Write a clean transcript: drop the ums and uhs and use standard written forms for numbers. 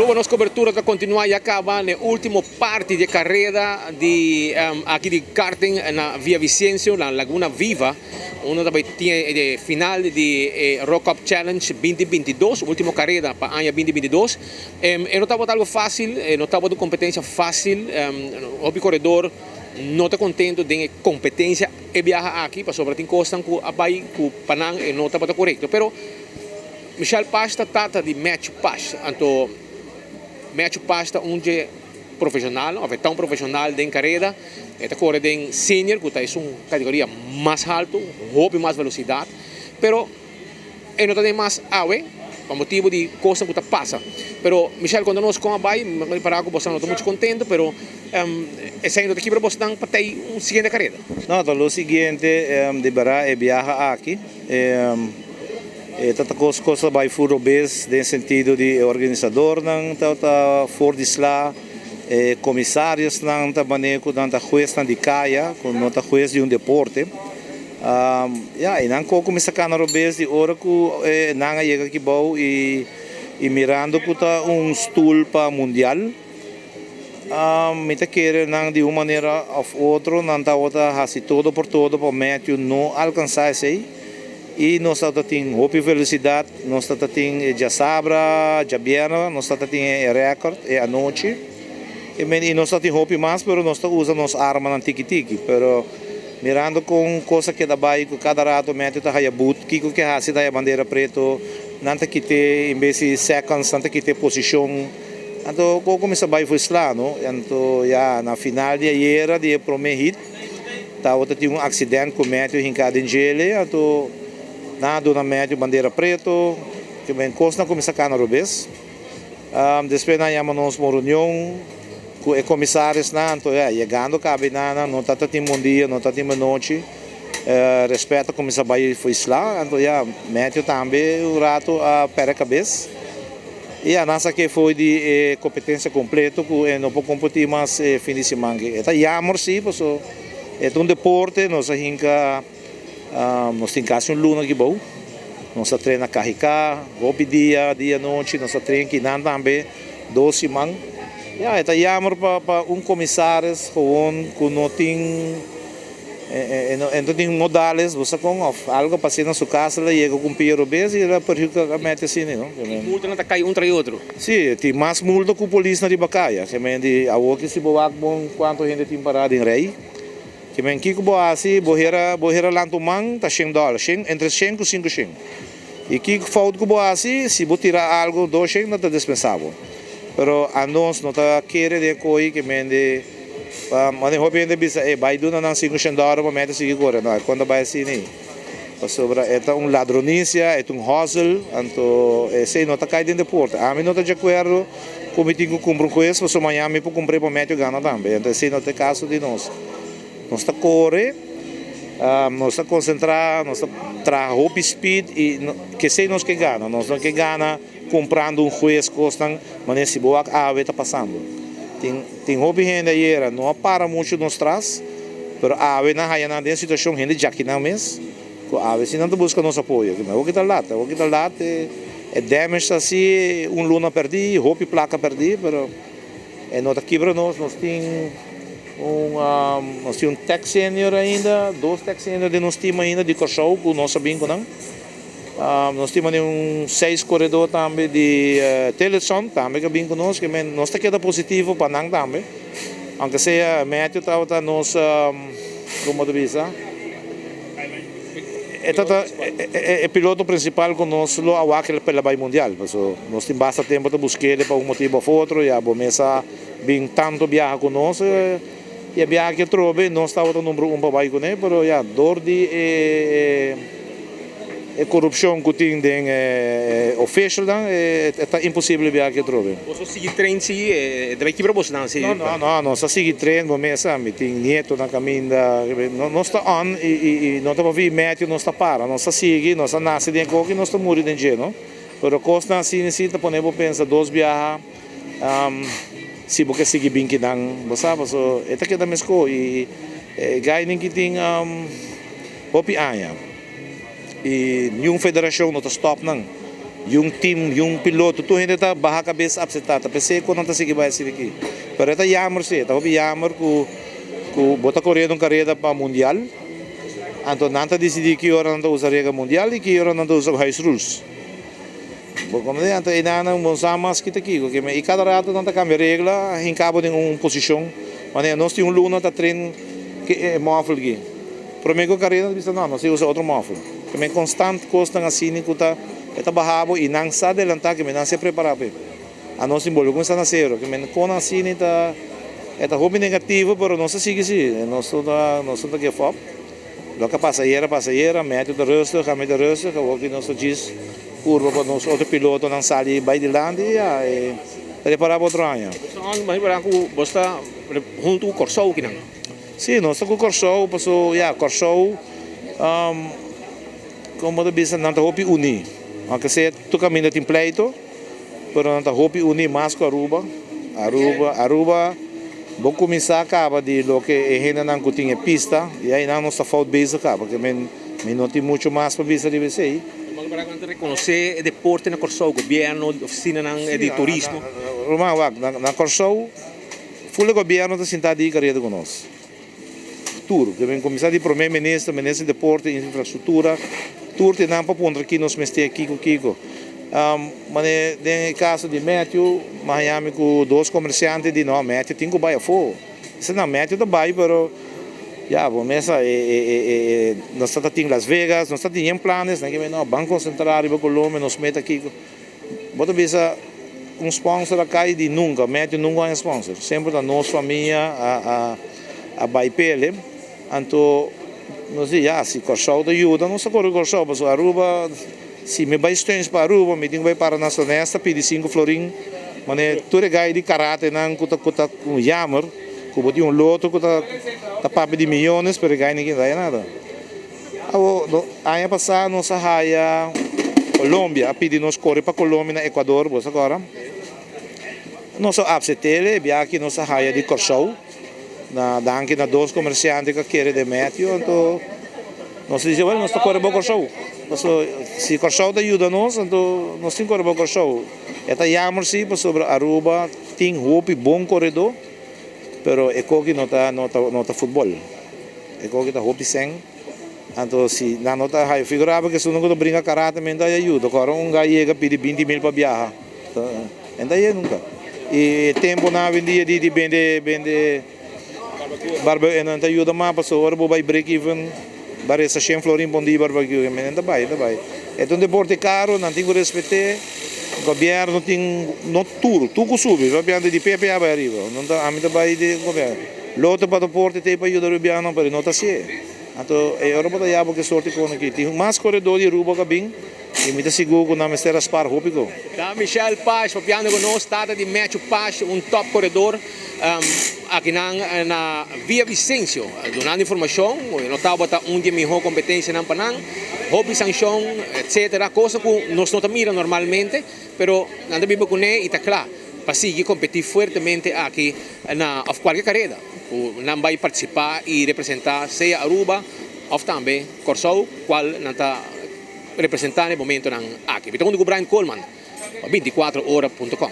Aruba nos cobertura ta continua ya caba n'e ultimo parti di e careda di aki di karting na Villavicencio na Laguna Viva unda ta bay tin e final di e Rock Cup Challenge 2022, ultimo careda pa aña 2022. E no tabata algo facil, e no tabata un competencia facil, hopi coredor no ta contento den e competencia e biaha aki pasobra tin cosnan cu a bay cu pa nan e no tabata corecto pero Michel Pash ta tata di Matthew Pash, anto Matthew Pash ta un dje profesional of e ta un profesional den careda, e ta core den senior cu ta esun categoria mas halto, hopi mas velocidad, pero e no ta den mas awe pa motibo di cosnan cu ta pasa. Pero Michel conta nos con a bay, mi a ripara cu boso no ta mucho contento, pero esey no ta kibra bosnan pa tey un siguiente careda. No, ta lo siguiente, di bera e biaha aki. E ta ta kos kos ta bai fur robes den sentido di e organisadornan ta ta for di sla, e komisariosnan ta manera ku nan ta huesnan di kaya ku no ta hues di un deporte. Ya e nan ko kuminsá kana robes di ora ku nan a yega aki bou i mirando ku ta un stul pa mundial. Mi ta kere nan di un manera of otro nan tabata haci todo por todo pa Matthew no alcansa esey y nos tabata tin hopi velocidad, nos tabata tin e djasabra, djabierna nos tabata tin e record e anochi y nos tabata tin hopi mas pero nos ta usa nos armanan tiki tiki pero mirando con cos a keda bay cu cada rato Matthew ta haya boot kico ke haci ta haya bandera preto nan ta kite en bes di seconds nan ta kite posicion. Anto ku kuminsá bai for sla no, anto ya na final di ayera di e promé hit tabata tin un aksident ku Matthew hinká den djele, anto nan a duna Matthew bandera preto, ke men kosnan kuminsá kana robes. Despues nan a yama nos pa un reunion ku e komisarisnan, anto ya yegando kabe nan nan no tabata tin bon dia, no tabata tin bon nochi, rèspèt a kuminsá bai for sla, anto ya Matthew tambe un rato a pèrdè kabes. I a nan sa ke foi di e kompetensia kompleto ku e no por kompetí mas e fin di siman aki. E ta yammer si, paso e ta un deporte, nos a hinka, nos tin kasi un luna aki bou. Nos a trena kahika hopi dia, dia anochi, nos a train kinan tambe dos siman. Ya, e ta yammer pa un komisaris gewoon ku no tin. E no tin modales, bo sa kon, of algo pas'é na su kas, el a yega ku un pia robes i el a perhuka a mete asina, no. E multanan ta kai un tras otro. Si, tin mas multa ku polisnan riba kaya. Ke men di awor ki si bo wak bon kuantu hende tin pará den rei. Ke men kiko bo hasi, bo hera bo hera lanta un man ta shen dòler, shen, entre shen ku sinku shen. I kiko fout ku bo hasi, si bo tira algo dos shen nan ta despensá bo. Pero anos no ta kere den e ko'i ke men di. Mane hopi hende bisa e bai duna nan 500 dòler pa mete sigui kore. No, e kon ta bai asina ei. Pasobra e ta un ladronisia, e ta un hustle, anto esei no ta kai den deporte. Ami no ta di akuerdo ku mi tin ku kumpra un hues pasobra mañana mi por kumpr'é pa mete gana tambe. Anto esei no ta e kaso di nos. Nos ta kore, nos ta konsentrá, nos ta traha hopi speed i kesei nos ke gana. Nos no ke gana kumprando un hues kosnan manera si bo wak awe ta pasando. Tin tin hopi hende ayera no a para muchu nos tras, pero awe nan haya nan den situacion hende djaki nan mes cu awe si nan ta busca nos apoyo. Kimen awor ki ta lat, awor ki ta lat e damage ta haci, un luna perdi, hopi placa perdi, pero e no ta kibra nos, nos tin un nos tin un tech senior ainda, dos tech senior den nos team ainda di Corsou cu nos a bin cu nan. Nos tin mane un seis koredó tambe di Teleson tambe ke bin ku nos ke men nos ta keda positivo pa nan tambe aunke sea Matthew tabata nos komo ta bisa e tabata e piloto prinsipal ku nos lo a wak pa el a bai mundial paso nos tin basta tempo ta busk'el pa un motibo of otro ya bo mes a bin tanto biaha ku nos y e biaha aki atrobe nos tabata number un pa bai kuné pero ya dor di e E korupshon ku tin den e officialnan e ta imposibel biaha aki atrobe. Boso sigui train si e ta bai kibra bosonan si? No no no nos a sigui train bo mes sa mi tin nieto na kaminda nos ta on i no ta pabia Matthew nos ta para nos a sigui nos a nase den e koki nos ta muri den dje no pero kosnan asina si ta pone bo pensa dos biaha si bo ke sigui bin kinan bo sa paso e ta keda mesko i e gainan ki tin hopi aña. I niun federashon no ta stòp nan. Un team, un piloto, tur hende ta baha kabes apseptá. Ta p'esei ku nan ta sigui bai asina aki. Pero e ta yammer si, e ta hopi yammer ku ku bo ta koriendo un kareda pa mundial, anto nan ta disidí ki ora nan ta usa regla mundial i ki ora nan ta usa huis rules. Bo komprendé? Anto einan nan bon sa mas ki ta kiko. Ke men i kada rato nan ta kambia regla, hinka bo den un posishon. Manera nos tin un luna ta train ke e mòfel aki. Promé ku kareda nan ta bisa no, nos tin usa otro mòfel. Ke men konstant kosnan asina ku ta e ta baha bo i nan sa delantá ke men nan sa prepará p'e. Anos tin bolbe kuminsá na sero. Ke men kon asina ta e ta hopi negativo pero nos ta sigui si. Nos no ta nos no ta give up. Loke a pasa ayera a pasa ayera. Matthew ta rustig, ami ta rustig. Awor ki nos ta djis purba pa nos otro pilotonan sali bai dilanti i ya e prepará pa otro aña. Bo ta huntu ku Kòrsou kinan? Sí, nos ta ku Kòrsou paso ya Kòrsou komo ta bisa nan ta hopi uní. Aunke sea tur kaminda tin pleito pero nan ta hopi uní mas ku Aruba. Aruba Aruba bo kuminsá kaba di loke e hendenan ku tin e pista i ainan nos ta fout bezig kaba ke men mi no tin muchu mas pa bisa riba esei. Nan ta rekonosé e deporte na Kòrsou, gobièrnu, ofisinanan di turismo. Ruman wak na Kòrsou. Ful e gobierno ta sinta di kareda ku nos. Tur, ke men kuminsá di prome minister, minister di deporte, infrastruktura, tur tin nan pa puntra ki nos mester kiko kiko. Mane den e kaso di Matthew, mi a haña mi ku dos komersiante di no, Matthew tin ku bai afó. Dise nan, Matthew ta bai pero ya bo mes sa e nos ta tin Las Vegas, nos ta tin yen planes, nan ke men no, ban konsentrá riba Colombia, nos meta kiko. Bo ta bisa un sponsor a kai di nunka, Matthew nunka a haña sponsor. Semper ta nos famia a bai pele. Anto nos di ya, si Kòrsou ta yuda nos ta kore Kòrsou pasobra Aruba, si mi bai steun pa Aruba mi tin ku bai para na Sonesta pidi sinku florin. Manera tur e gai di karatenan ku ta ku ta un yamer ku bo tin un loto ku ta ta papia di miyones pero e gai no kin haya nada. Awo, aña pasá nos a haya Colombia, a pidi nos kore pa Colombia na Ecuador, bo sa kòrda? Nos a apsetel e biaha nos a haya di Kòrsou, na danki na dos komersiante ku a kere den Matthew, anto nos a disi, bueno, nos ta kore bo Kòrsou, pasobra si Kòrsou ta yuda nos, anto nos tin kore bo Kòrsou. E ta yammer si, pasobra Aruba tin hopi bon koredó, pero e koki no ta no ta no ta futbòl. E koki ta hopi sèn, anto si nan no ta haya figurá porque esun ku ta bringa karate men ta haya yuda. Ku ora un gai yega pidi 20.000 pa biaha, en ta haya nunka. I e temponan awendia di di bende bende barbecue nan ta yuda mas pasobra ora bo bai break even bo resta shen florin pa un dia barbecue men ta bai ta bai. E ta un deporte karo nan tin ku respet'é, gobièrnu tin no tur tur ku subi papiando di PPA bai ariba nan ta ami ta bai di gobièrnu. Lote pa deporte t'ei pa yuda Rubiano pero e no ta hacié. Anto e ora bo ta yaba ke sorti con aki. Tin mas coredor di Aruba ka bin y mi ta sigur cu nan mester a spar hopi go. Ta Michel Pash papiando cu nos, tata di Matthew Pash, un top coredor akinan na Villavicencio. Dunando informacion, no tabata un di e miho competencianan pa nan, hopi sancion, etcetera, cosa cu nos no ta mira normalmente, pero nan ta biba cune y ta cla pa sigui competi fuertemente aki na of cualke careda cu nan bay participa y representa sea Aruba of tambe Corsou cual nan ta representa na e momentonan aki. Mi ta hunto cu Brian Koolman pa 24 ora punto com.